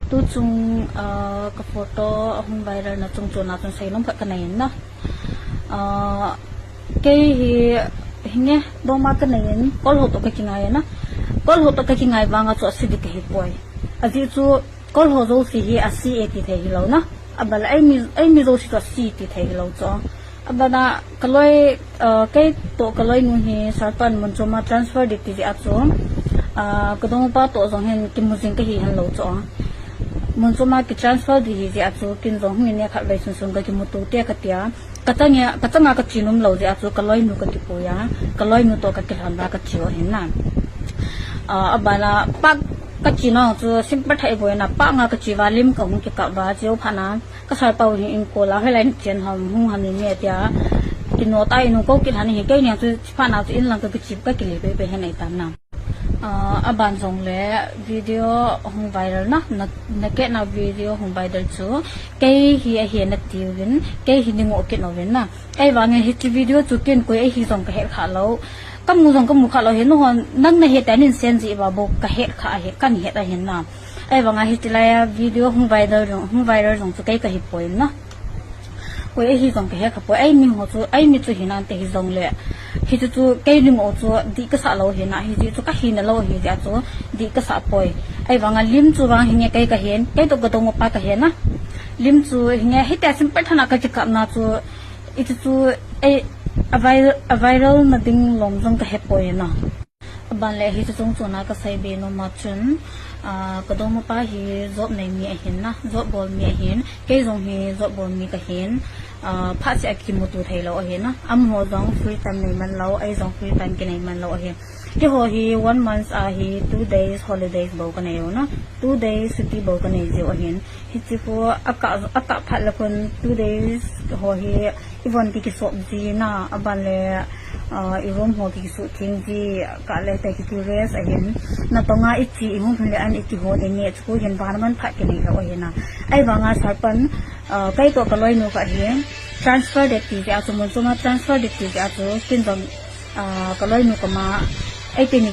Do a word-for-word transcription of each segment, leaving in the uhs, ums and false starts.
Tuchung, ah, ka photo ahung viral na chungchon a chun seinom khat kanei in na. Ah, kei hi, hinge, doma kanei in, kolho toh kakingai na. Kolho toh kakingai vanga chu asi ding kahi poi. Ajeh chu, kolho jouse hi asi e ti thei hilou na. Abala eimi, eimi jouse chu asi ti thei hilou chu. Abana kaloi, ah, kei toh kaloinu hi Sarpan mun choma transfer ding ti jeh a chu, ah, kadongpa toh jong hin kimu jing kahi henlou chu. Mun choma kitransfer ding hi jeh a chu, kin jong hin ni khat vei sunsun kakimuto te katia. Kachanga, kachanga kache nom lou jeh a chu, kaloinu kakipui a. Kaloinu toh kakilhon va kache u ahin na. Ah, abana pah kache nau chu simple thei boi na, pah nga kache va lim kahung kikap va cheu phat na. Ka Sarpa u hi in call a, hoilai nachen ham, hung ham ni tia. Kino ta in hung kou kit han hi, kei ni chu phat na chu in lang kakiche, kakile pei pei hen ahi tan na. Ah, aban jongle video hung viral na, na, nakeh na video hung viral chu. Kei hi ahi nati uvin, kei hi nei ngoh kit uvin na. Ahivangin hiche video chu ken koi ahi jong kahet kha lou. Kamu jong kamu kha lou hi, nahon, nang nahet a nei send ji uva bou kahet kha ahi, kahet ahin na. Ahivanga hiche laiya video hung viral jong, hung viral jong chu kei kahi poi na. Koi ahi jong kahet kha poi, eimi ho chu, eimi chu hinante hijongle. Hichu chu kei nei ngoh chu dih kasah lou ahi na, hichu chu kahina lou ahi jeh a chu dih kasah poi. Ahivanga lim chu vang hinge kei kahin, kei toh kadongpa kahin na. Lim chu hinge, hitia simple tah a kakikap na chu, hichu chu, eh, a vir-, a viral na ding lom jong kahe poi na. Aban le hiche chungchon a kasei be nom a chun, ah, kadongpa hi job nei mi ahin na, job bol mi ahin, kei jong hi job bol mi kahin, ah, phat seh a kimuto thei lou ahin na, amaho jong free time nei man lou, ei jong free time kinei man lou ahin. Keiho hi one month a hi two days holidays bou kanei u na, two days chutti bou kanei jiu ahin. Hiche khu akah, akah phat le khun two days ho hi ivon kikisop ji na, aban le, ah, iroom ho kikisuhtheng ji, kah le te kiki rest ahin. Natong a iche, ihung lhun le an ikihon inge chu khu hin vana manphat kinei lou ahi na. Ahivanga Sarpan, ah, kei toh kaloinu khat hi transfer ding ti jeh a chu, mun choma transfer ding ti jeh a chu, kin jong, ah, kaloinu koma, eiti ni,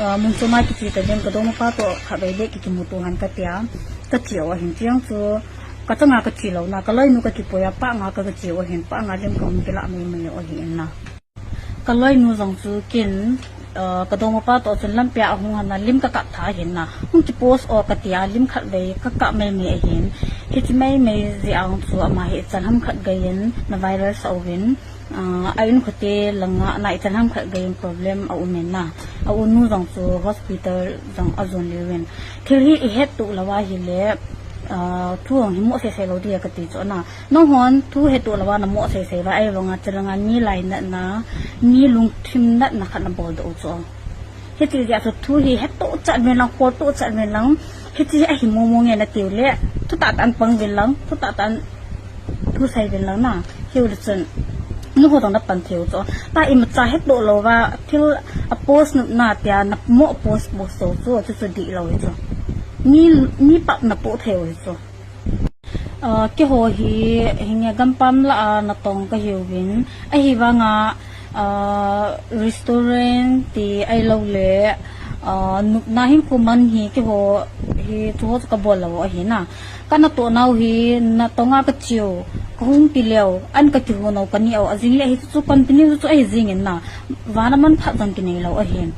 ah, mun choma kiche ta ding, kadongpa toh khatvei beh kikimuto han katia, kache u ahin, chujong chu, kachanga kache lou na, kaloinu kakipui a, pah nga ka, kache u ahin, pah nga lim kahung kila mai mai u ahin na. Kaloinu jong chu kin, ah, kadongpa toh chun lampi a ahung han na, lim kakap tha ahin na. Hung kipost o katia, lim khatvei kakap mai mai ahin. Hiche mai mai jeh a chu ama hi ichan ham khat gei in ana viral sah uvin. Ah, a inkote langa ana ichan ham khat gei in problem aum in na. A unu jong chu hospital jong ajon le uvin. Thil hi ihettoh lou ahile, ah, thu hung hi mo sei sei lou ding kati chu na. Nanghon thu hettoh lou a namo sei sei uva, ahivanga chulanga mi lainatna, mi lungthim natna khat nabol doh u chu. Hiche jeh a chu thu hi hettoh chat uvin lang, kholtoh chat uvin lang, hiche hi ahi momo nge natiu le, thutah tah in pang uvin lang, thutah tah in thu sei uvin lang na, hiu le chun, nangho toh napan thei u chu. Tah imacha hettoh lou uva, thil a post nopna tia, namo post post u chu, chu chu dih lou hi chu. Mi, mi pap napoh thei u hi chu. Ah, keiho hi, hinge gampam lah a natong kahiuvin, ahivanga, ah, restaurant ti ahilou le, ah, nupna hinkho man hi keiho hi chuho chu kabol lou ahi na. Kanatoh nau hi natong a kache u, kahung ti leu, an kakihon u kani u, ajing le hichu chu continue chu ahi jing in na, vana manphat jong kinei lou ahi.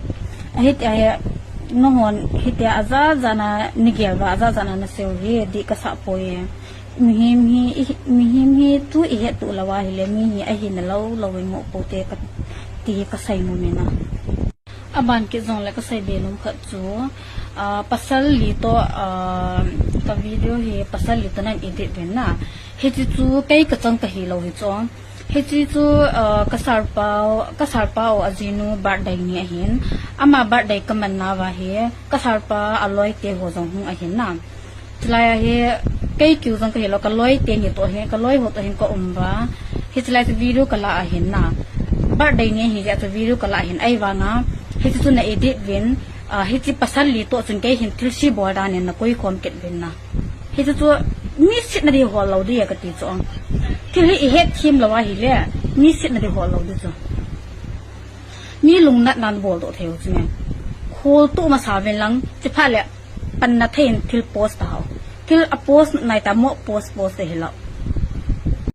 Ahitia hi, nanghon hitia ajat jat na nei gel uva, ajat jat na nasei u hi, dih kasah poi e. Mihem hi, i, mihem hi thu ihettoh lou ahile, mi hi ahina lou lou in ngoh pou te kati hi kasei nom in na. Aban kit jongle kasei be nom khat chu, ah, pasal li toh, ah, ka video hi pasal li toh nan edit uvin na. Hiche chu kei kachang kahi lou hi chu. Hiche chu, ah, ka Sarpa, ka Sarpa u ajinu birthday ni ahin. Ama birthday kaman nauva hi, ka Sarpa aloi te ho jong hung ahin na. Chulai a hi, kei kiu jong kahi lou, kaloi teni toh hi, kaloi ho toh hin kaum uva. Hiche lai chu video kala ahin na. Birthday ni ahi jeh a chu video kala ahin, ahivanga. Hiche chu na edit uvin, ah, hiche pasal li toh chun kei hin thilse bol dan in nakoi khom kit uvin na. Hiche chu, mi setna ding hol lou ding kati chu. Thil hi ihet them lou ahile, mi setna ding hol lou ding chu. Mi lungnatna nabol doh thei u chu nge. Kholtoh masa uvin lang, chuphat le panna thei in thil post ta u. Thil a post naita mo post post te hilou.